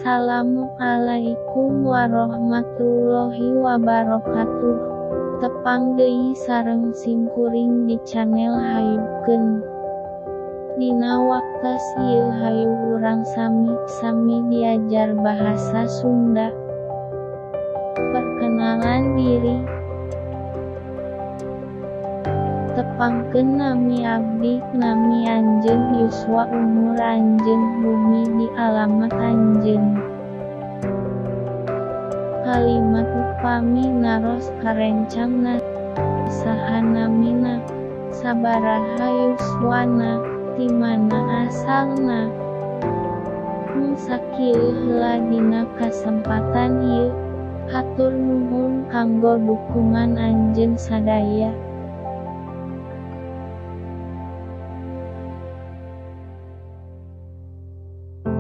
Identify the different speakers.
Speaker 1: Assalamualaikum warahmatullahi wabarakatuh. Tepang deui sareng simkuring di channel Hayukeun. Dina waktos ieu hayu urang sami-sami diajar bahasa Sunda. Perkenalan diri. Tepangkeun nami abdi, nami anjeun, yuswa umur anjeun, bumi di alamat anjeun. Kalimat upami naros karencangna, saha namina, sabaraha yuswana, ti mana asalna. Mung sakieu heula dina kasempatan ieu, hatur nuhun kanggo dukungan anjeun sadaya.